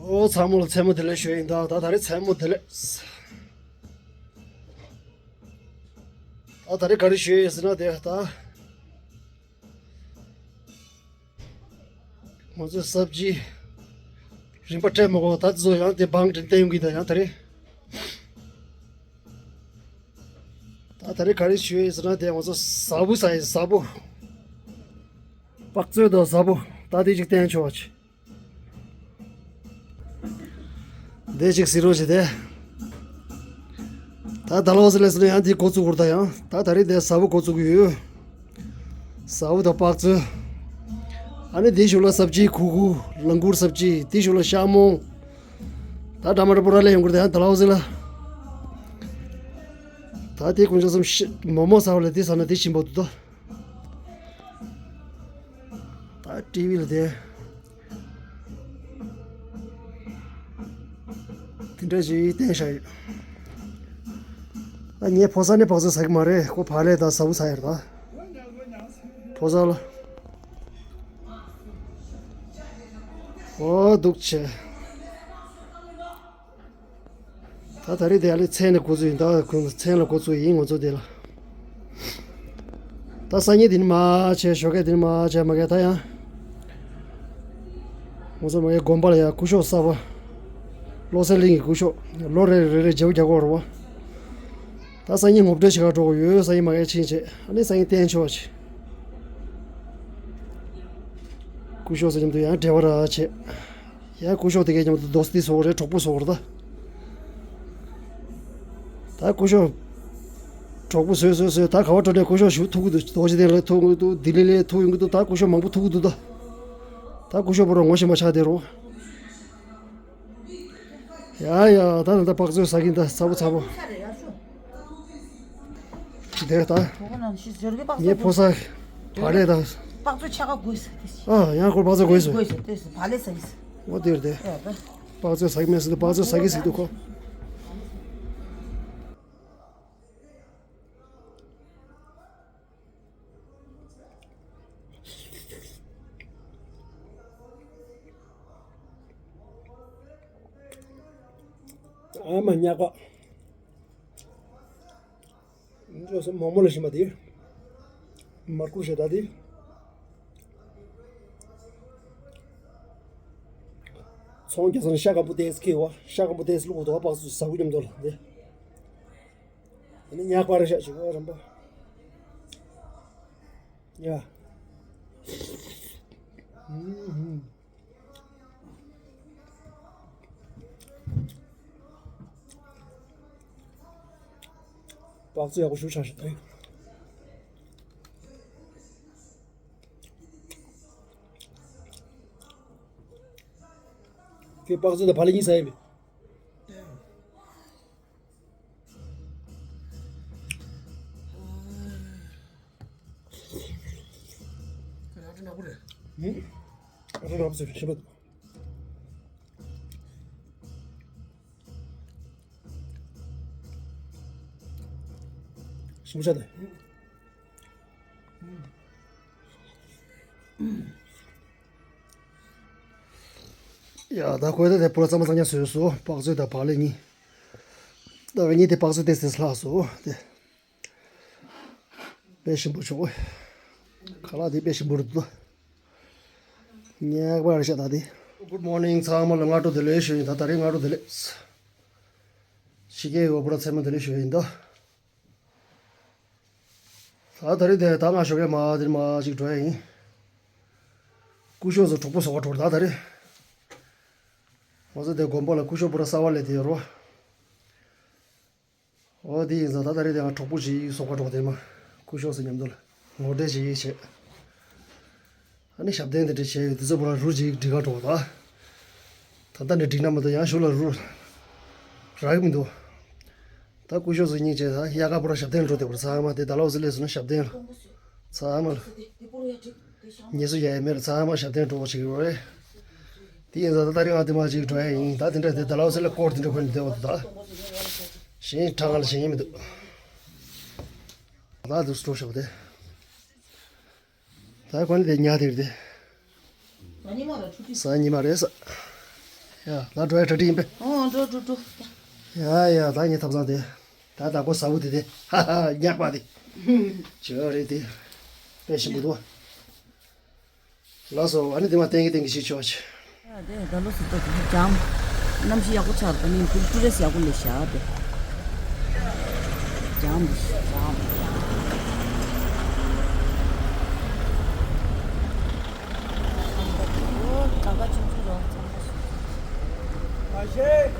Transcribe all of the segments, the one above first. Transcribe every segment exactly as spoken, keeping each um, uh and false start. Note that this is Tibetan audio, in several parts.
ཨོ་ཚང་མ་ལ་མཚན་མོ་བདེ་ལེགས་ཞུ་ཡིན་ད། ད་ད་རེས་མཚན་མོ་བདེ་ལེགས། ད་ད་རེས་ག་རེ་ཞུ་ཡིན་ཟེར་ན་དེ་ད། ང་ཚོས་སབ་ཇི་རིན་པ་སྤྲད་མ་དགོས་པ་ད་དེ་ཚོ་ཡང་དེ་བང་དྲན་བསྟན་ཡོང་གི་ད་ཡང་ད་རེས། ད་ད་རེས་ག་རེ་ཞུ་ཡིན་ཟེར་ན་དེ་ང་ཚོ་ཟྭ་བོ་ཟ་ཡིན་ཟྭ་བོ། པག་ཚོད་དང་ཟྭ་བོ་ད་དེ་ཅིག་བསྟན་ཆོག་ཅིག་འདི་ཅིག་ཟེར་རོགས་བྱེད་དེ། ད་ད་ལོ་ཟེར་ལས་ཟེར་ན་ཡང་འདི་འགོ་བཙུགས་དགོས་ད་ཡང་ད་ད་རེས་འདི་ཟྭ་བོ་འགོ་བཙུགས་ཀྱི་ཡོད། ཟྭ་བོ་དང་པག་ཚོད། ཨ་ནི་འདི་གཞུག་ལ་སབ་ཇི་གུ་གུ་ལང་ཀུར་སབ་ཇི་འདི་གཞུག་ལ་ཤ་མོང་། ད་ཊ་མ་ཊར་པུ་ར་ལས་ཡོང་གི་རེད་ད་ཡང་ད་ལོ་ཟེར་ལ། ད་དེ་དཀོན་མཆོག་གསུམ་ཤི་མོག་མོག་ཟ་བ་ལས་དེ་ཟ་ན་དེ་ཞིམ་པོ་འདུག་ད། ད་ཊི་ཝི་ལ་དེ། དེ་འདྲ་ཞིག་བསྟན་བཞག་ཡོད། ད་ངའི་ཕོ་གསར་ནི་བག་ཚོད་ཟ་གི་མ་རེད་ཁོ་བག་ལེབ་དང་ཟྭ་བོ་ཟ་ཡ་རེད་ད། ཕོ་གསར་ལ། ཨོ་སྡུག་ཆེ། ད་ད་རེས་དེ་ཡ་ལེ་མཚན་ནས་འགོ་ཚུགས་ཡིན་ད་ཁོང་མཚན་ལ་འགོ་ཚུགས་ཡིན་ང་ཚོ་དེ་ལ། ད་སང་ཉིན་དེ་ནི་མ་བྱས་ཞོགས་ཀས་དེ་ནི་མ་བྱས་མ་གས་ད་ཡང་། ང་ཚོ་མ་གས་དགོན་པ་ལ་ཡང་སྐུ་ཞབས་གསར་པ། བློ་གསལ་གླིང་གི་སྐུ་ཞབས་ལོ་རེ་རེ་རེ་བརྗེ་པོ་རྒྱག་གོ་རེད་བ། ད་སང་ཉིན་ངོ་སྤྲོད་བྱེད་ག་འགྲོ་གི་ཡོད་སང་ཉིན་མ་གས་ཕྱིན་བྱས་ཨ་ནི་སང་ཉིན་བསྟན་ཆོག་ཅིག་སྐུ་ཞབས་ཟེར་མཉམ་དུ་ཡང་འབྲེལ་བ་ར་བྱེད། ཡ་སྐུ་ཞབས་དེ་གའི་མཉམ་དུ་རྡོ་སྟི་བཟོ་བ་རེད་གྲོགས་པོ་བཟོ་བ་རེད་ད། ད་སྐུ་ཞབས་གྲོགས་པོ་བཟོས་བཟོས་བཟོས་ད་ག་བ་འགྲོ་ནས་སྐུ་ཞབས་ཞུ་ཐུག་གི་འདུག་རྡོ་རྗེ་གདན་ལ་ཐུག་གི་འདུག་ལྡི་ལི་ལ་ཐུག་ཡོང་གི་འདུག་ད་སྐུ་ཞབས་མང་པོ་ཐུག་གི་འདུག་ད། ད་སྐུ་ཞབས་པོ་ར་ངོ་ཤེས་པ་ཆགས་བསྡད་རོགས། ཡ་ཡ་ད་ནི་ད་པག་ཚོད་ཟ་གིན་ད་ཚ་པོ་ཚ་པོ། དེ་ད། ངའི་ཕོ་གསར་བག་ལེབ་དང་། པག་ཚོད་ཆ་ག་དགོས་ཟེར་ཏེ། ཨ་ཡང་ཁོར་པག་ཚོད་དགོས་ཟེར། དགོས་ཟེར་ཏེ་བག་ལེབ་ཟ་གི་ཟེར། འོ་དེར་དེ། ཨ་ད། པག་ཚོད་ཟ་གི་མེད་ཟེར་དུས་པག་ཚོད་ཟ་གི་ཟེར་དུས་ཁོ། ཨ་མ་ཉག་པ། འདི་ཚོ་མོག་མོག་ལ་ཞིམ་པ་དེ། མར་ཁུ་ཞེ་དྲག་དེ། ཚོང་རྒྱག་ས་ནས་ཤ་སྐམ་པོ་ཏོག་ཙམ་ཁྱེར་བ། ཤ་སྐམ་པོ་ཏོག་ཙམ་བླུགས་འདུག་པགས་ཚོད་ཟ་དགོས་སྙམ་འདུག་ལ་འདི། ཨ་ནི་ཉག་པ་རེད་ཤག་ཅིག་ཨོ་རམ་པ། ཡ། ཧུམ་ཧུམ། པགས་ཚོད་ཡག་པོ་ཞིག་ཆགས་ཤག་ཨེ། ཁྱོད་པགས་ཚོད་དང་བག་ལེབ་གཉིས་ཟ་ཡས་མེད། ཨ་ནི་ཨ་ཁུ་ནག་པོ་རེད། ཨ་ཁུ་ནག་པོ་ཟེར་ཞིམ་པ་འདུག་ཞིམ་ཤ་དེ། ཡ་ད་ཁོས་ད་དེ་པུ་ར་གཙང་མ་གཙང་རྐྱང་བཟོས་སོ། པགས་ཚོད་དང་བག་ལེབ་གཉིས། ད་གཉིས་དེ་པགས་ཚོད་ཏོག་ཙམ་ལྷག་སོ་དེ། དཔེ་ཞིམ་པོ་བྱུང་། ཁ་ལག་དེ་དཔེ་ཞིམ་པོ་རེད་འདུག་ཉག་པ་རེད་ཤག་ད་དེ། Good morning ཚང་མ་ལ་སྔ་དྲོ་བདེ་ལེགས་ཞུ་ཡིན། ད་ད་རེས་སྔ་དྲོ་བདེ་ལེགས། ཕྱི་རྒྱལ་ཡོད་པོ་ར་མཚན་མོ་བདེ་ལེགས་ཞུ་ཡིན་ད། ད་ད་རེས་དེ་ད་ང་ཞོགས་ཀས་མ་དེར་མ་ཅིག་འགྲོ་ཡ་ཡིན། སྐུ་ཞབས་ཚོ་གྲོགས་པོ་བཟོ་ག་འགྲོ་ད་ད་རེས། ང་ཚོ་དེ་དགོན་པ་ལ་སྐུ་ཞབས་པུ་ར་གསར་པ་སླེབས་དེ་ཡོད་རོ། འོ་དེ་ཡིན་ཙང་ད་ལྟ་རེད་དེ་ང་གྲོགས་པོ་ཞིག་བཟོ་ག་འགྲོ་དེ་མ་སྐུ་ཞབས་ཟེར་མཉམ་དུ་ལ་ངོ་སྤྲོད་ཅིག་བྱས། ཨ་ནི་ཞབས་བརྟན་དེ་འདྲ་བྱས་ཡོད་དེ་ཚོ་པུ་ར་རུ་ཅིག་སྒྲིག་ག་འགྲོ་ད། ད་ལྟ་ནས་སྒྲིག་ན་མ་གཏོགས་ཡང་ཞུ་ལ་རུ་རག་གི་མི་འདུག་ད་སྐུ་ཞབས་ཟེར་སྙིང་རྗེ་ད་དབྱར་ཁ་པུ་ར་ཞབས་བརྟན་འགྲོ་དེ་པུ་ར་ཚང་མ་དེ་ད་ལོ་ཟི་ལས་སོང་ན་ཞབས་བརྟན་ལ་ཚང་མ་ལ། ཉེས་སུ་ཡ་ཡ་མེད་ལ་ཚང་མ་ཞབས་བརྟན་འགྲོ་བ་ཞིག་རེད། དེ་ཡིན་ཙང་ད་ད་རིང་ང་དེ་མ་ཅིག་འགྲོ་ཡ་ཡིན་ད་དེ་འདྲ་དེ་ད་ལའོ་སི་ལ་སྐོར་དེ་འདྲ་ཁོན་བསྡད་པ་འདུག་ད་གཞན་གྲང་ང་ལ་གཞན་ཡིན་མི་འདུག་ད་དུ་སྤྲོ་ཤོག་དེ་ད་ཁོན་དེ་ཉ་དེ་རེད་དེ་ས་ཉི་མ་རེད་ས། ཡ་ལ་འགྲོ་ཡ་གྲ་སྒྲིག་ཡིན་པས། ཨོ་འགྲོ་འགྲོ་འགྲོ། ཡ་ཡ་ད་ངའི་ཐབ་ཚང་དེ། ད་བདག་པོ་ཟ་བོ་དེ་དེ། ཧ་ཧ་ཉག་པ་དེ། ཇོ་རེད་དེ། དཔེ་ཞིམ་པོ་འདུག་ལགས་སོ། ཨ་ནི་དེ་མ་བསྟན་གི་བསྟན་གི་ཞིག་ཆོག་ཆེ། ཨ་དེ་ད་ལོ་སི་ཏོ་དེ་ཇམ། གནམ་གཤིས་ཡག་པོ་ཆགས་ད་ནི་ཀུ་ཀྲུ་རེས་ཡག་པོ་ལས་བཞག་དེ། ཇམ་དེ་ཇམ། ཨོ་ད་ག་ཆུང་ཆུང་རོགས་ཚང་མ་ཞིག་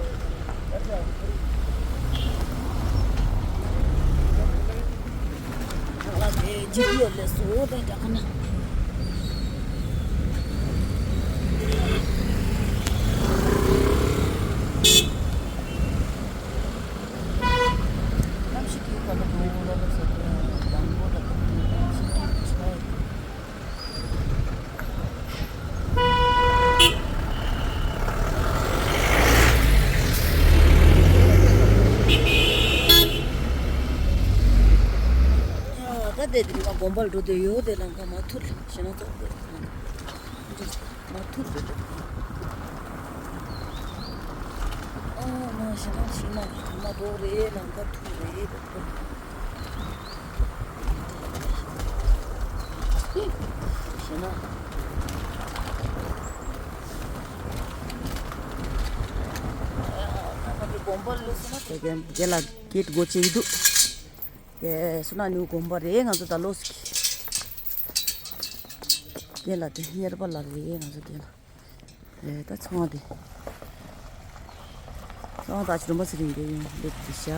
ད་དེ་དེ་ང་དགོན་པར་འགྲོ་དུས་ཡོད་དེ་ལམ་ཁ་མ་ཐུར་ཞེ་ན་ཙོག་དེ་མ་ཐུར་རེད། ཨོ་མ་ཞེ་ན་ཞིག་མ་མ་འགྲོ་རེད་ལམ་ཁ་ཐུར་རེད། ཞེ་ན། དགོན་པ་ལ་སོང་ན་དེ་གའི་རྒྱལ་ལ་གེད་སྒོ་ཕྱེ་གི་འདུག་དེ་སོ་ན་ནུ་དགོན་པ་རེད། ང་ཚོ་ད་ལོ་སི་རྒྱལ་ལ་དེ་གཉེར་པ་ལ་རེད། ང་ཚོ་རྒྱལ་ལ་རེད། ད་ཚོང་དེ་ཚོང་ད་ཅི་རུ་མ་སི་རིང་དེ་ཡིན་འདུག་དེ་ཤ།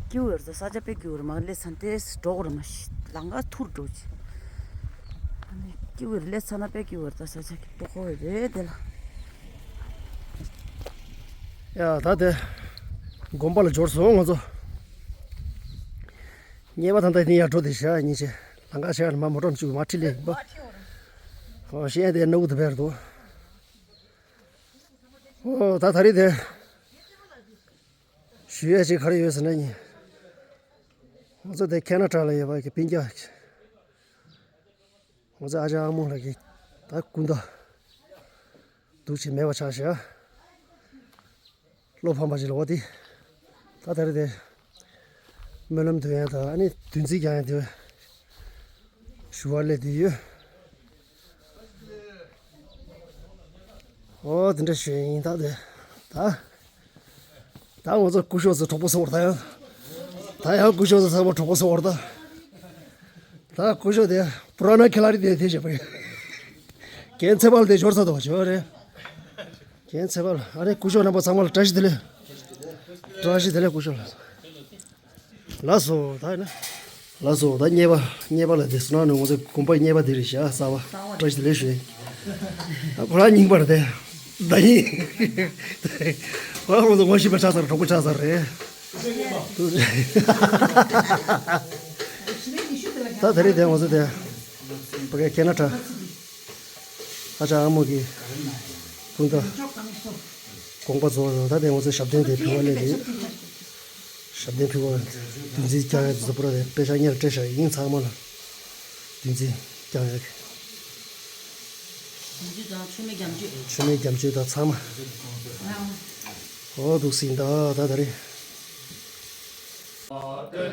སྐྱིད་པོ་ཡོད་རེད། ས་ཆ་དཔེ་སྐྱིད་པོ་རེད། མ་ལེ་ཚན་ཏེས་འགྲོ་གི་རེད། མ་ཤི་ལང་ཀ་ཐུར་འགྲོ་ཅི། ཨ་ནི་སྐྱིད་པོ་རེད། ལེ་ཚན་ན་དཔེ་སྐྱིད་པོ་རེད། ད་ས་ཆ་སྐྱིད་པོ་ཁོ་རེད་དེ་ལ། ཡ་ད་དེ་དགོན་པ་ལ་འབྱོར་སོང་ང་ཚོ། ཉེས་པ་ད་ལྟ་དེ་ཡར་འགྲོ་དེ་ཤ་ཉིན་ཆེ་ལང་ཀ་ཤ་མ་མོ་ཊ་བཅུག་མ་ཁྲི་ལེ་ཡིན་པ། ཨོ་ཤེས་དེ་ནུ་དེ་བེར་དོ། ཨོ་ད་ད་རེས་དེ། ཞུ་ཡས་ཅིག་ག་རེ་ཡོད་ཟེར་ན་ནི། ང་ཚོ་དེ་ཁེ་ན་ཌ་ལ་ཡོད་པ་གི་སྤུན་ཀྱག་ང་ཚོ་ཨ་ཅག་ཨ་མོ་ལགས་ཀྱིས་ད་སྐུ་ཟླ་འདུག་ཅིག་མེད་པ་ཆགས་ཤག་བློ་ཕམ་པ་ཅིག་ལ་འོ་དེ། ད་ད་རེས་དེ། སྨོན་ལམ་འདོན་ཡ་དང་ཨ་ནི་བདུན་ཚིགས་རྒྱག་ཡ་དེ། ཞུ་བ་སླེབས་དུས་ཡོད། ཨོ་དེ་འདྲ་ཞུ་ཡིན་ད་དེ། ད། ད་ང་ཚོ་སྐུ་ཞབས་ཚོ་གྲོགས་པོ་སོང་བར་ད་ཡང་། ད་ཡང་སྐུ་ཞབས་ཚོ་ཚང་མ་གྲོགས་པོ་སོང་བར་ད། ད་སྐུ་ཞབས་དེ་པུ་ར་ན་ཁི་ལ་རི་དེ་དེ་བྱས་པ་ཡིན། རྒན་ཚེ་དཔལ་དེ་འབྱོར་ཚར་དོ་བྱོས་རེད། རྒན་ཚེ་དཔལ་ཨ་རེ་སྐུ་ཞབས་རྣམ་པ་ཚང་མ་ལ་བཀྲ་ཤིས་བདེ་ལེགས། བཀྲ་ཤིས་བདེ་ལེགས་སྐུ་ཞབས་ལ། ལགས་སོ་ད་ཡིན་ན། ལགས་སོ་ད་གཉེར་པ་གཉེར་པ་ལ་དེ་སོང་ན་ནི་ང་ཚོ་དགོན་པ་གཉེར་པ་དེ་རེད་ཤག་གསར་པ་བཀྲ་ཤིས་བདེ་ལེགས་ཞུ། ད་ཁོ་རང་རྙིང་པ་རེད་དེ། ད་ཡིན། ཁོ་རང་ང་ཚོ་ངོ་ཤེས་པ་ཆགས་ཚར་གྲོགས་པོ་ཆགས་ཚར་རེད། ད་དེ་རིང་དེ་ང་ཚོ་དེ་ཕ་གའི་ཁེ་ན་ཊ། ཨ་ཅག་ཨ་མོ་གི་སྤུན་ཟླ་དགོངས་པ་རྫོགས་རེད། ད་དེ་ང་ཚོ་ཞབས་བརྟན་དེ་ཕུལ་བ་སླེབས་རེད། ཞབས་བརྟན་ཕུལ་བ་བདུན་ཚིགས་བསྐྱང་ཡ་དེ་ཚོ་པུ་ར་རེད། དཔེ་ཆ་སྔོན་ལ་སྤྲད་བཞག་ཡིན་ཚང་མ་ལ་བདུན་ཚིགས་བསྐྱང་ཡ་གི། བདུན་ཚིགས་དང་མཆོད་མེ་རྒྱ་མཆོད། མཆོད་མེ་རྒྱ་མཆོད་དང་ཚང་མ། ཨོ་འདུག་སེ་ཡིན་ད་ད་ད་རེད།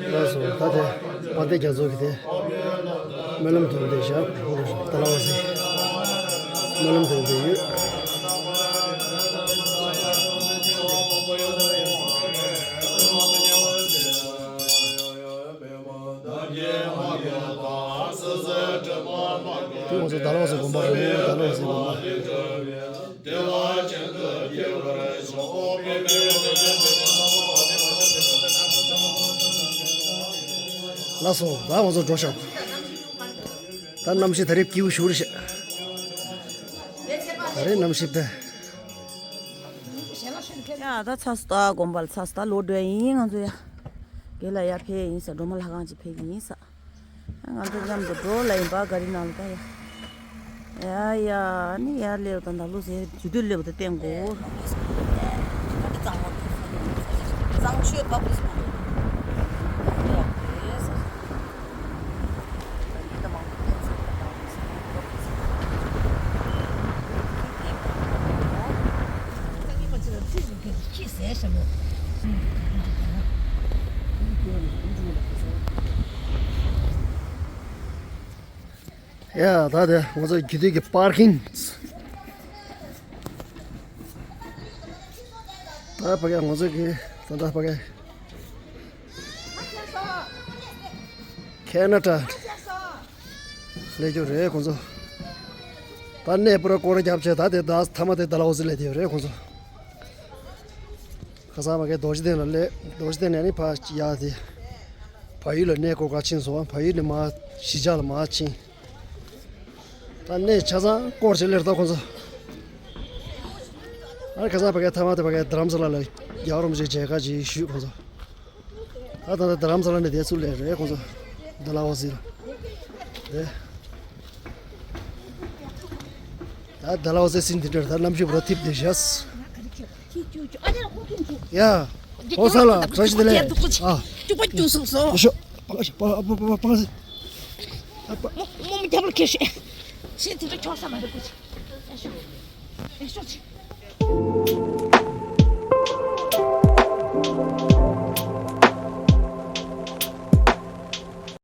ལགས་སོ་ད་དེ་དཔལ་ལྡན་རྒྱ་མཚོ་གི་དེ་སྨོན་ལམ་འདོན་དེ་བཞག་ད་ལ་བ་སི་སྨོན་ལམ་འདོན་དེ་ཡོད། དེ་ང་ཚོ་ད་ལ་བ་སི་དགོན་པ་རེད། ད་ལ་བ་སི་དགོན་པ། ལགས་སོ་ད་ང་ཚོ་འགྲོ་ཤག་ད་གནམ་གཤིས་ད་རེས་སྐྱིད་པོ་ཞེ་པོ་རེད་ཤག་ད་རེས་གནམ་གཤིས་དཔེ། ཡ་ད་ཚར་སོང་ད། དགོན་པ་ལ་ཚར་སོང་ད། ལོག་འགྲོ་ཡ་ཡིན་ང་ཚོ་ཡ། དགེ་ལ་ཡར་ཕེབས་ཡིན་ས། སྒྲོལ་མ་ལྷ་ཁང་ཅིག་ཕེབས་ཡིན་ས། ང་ཚོ་མཉམ་དུ་འགྲོ་ལ་ཡིན་པ་ག་རི་ནང་ལ་ད་ཡ། ཡ་ཡ་ནི་ཡར་སླེབས་དང་ད་ལོ་ཟེར་ཇུ་དུ་སླེབས་དང་བསྟན་གོ། གཙང་ཤོས་པ་པུ་སི་མ་རེད། ཡ་ཡ་ཟེར། ད་ཡིན་ད་མང་པོ་བསྟན་ས་ཡིན་ད་ད་པུ་སི། ཡ་ད་དེ་ང་ཚོ་རྒྱུད་སྟོད་ཀྱི་པར་ཀིང་། ད་ཕ་གི་ང་ཚོ་གི་ད་ད་ཕ་གི་ཁེ་ན་ཌ་སླེབས་རྒྱུ་རེད་ཁོང་ཚོ། ད་གནས་པུ་ར་སྐོར་ར་རྒྱབ་བྱས་ད་དེ་ད་མཐའ་མ་དེ་ཌལ་ཧོ་སི་སླེབས་བསྡད་ཡོད་རེད་ཁོང་ཚོ། ཁ་སང་ཕ་གི་རྡོ་རྗེ་གདན་ལ་སླེབས། རྡོ་རྗེ་གདན་ནས་ནི་ཕར་ཡར་དེ་བལ་ཡུལ་ལ་གནས་སྐོར་ག་ཕྱིན་སོང་། བལ་ཡུལ་ནས་མར་གཞིས་ཆགས་ལ་མར་ཕྱིན། ད་གནས་ཆ་ཚང་སྐོར་བྱེད་ལེར་ད་ཁོང་ཚོ། ཨ་ཁ་སང་ཕ་གི་མཐའ་མ་དེ་ཕ་གི་རྡ་རམ་ས་ལ་ལ་རྒྱལ་བ་རིན་པོ་ཆེ་མཇལ་ཁ་ཅིག་ཞུས་ཁོང་ཚོ། ད་ད་ད་རྡ་རམ་ས་ལ་ནས་དེ་ཚུར་སླེབས་རེད་ཁོང་ཚོ། ཌལ་ཧོ་སི་ལ། དེ། ད་ཌལ་ཧོ་སི་སིན་དེ་འདྲར་ད་གནམ་གཤིས་པུ་ར་ཐིབས་བསྡད་ཤག་ཡ། ཧོ་ས་ལ་བཀྲ་ཤིས་བདེ་ལེགས། ཨ། ཅུ་པ་ཅུ་སོང་སོང་། ཡ་ཤོ། པ་པ་པ་པ་པ། ཨ་པ། མོ་མོ་རྒྱབ་ལ་ཁྱེར་ཤོག་ཤེས་དེ་འདྲ་ཁྱོག་ས་མ་རེད་ཀུ་ཅི། ཡ་ཤོ། ཡ་ཤོ་ཅི།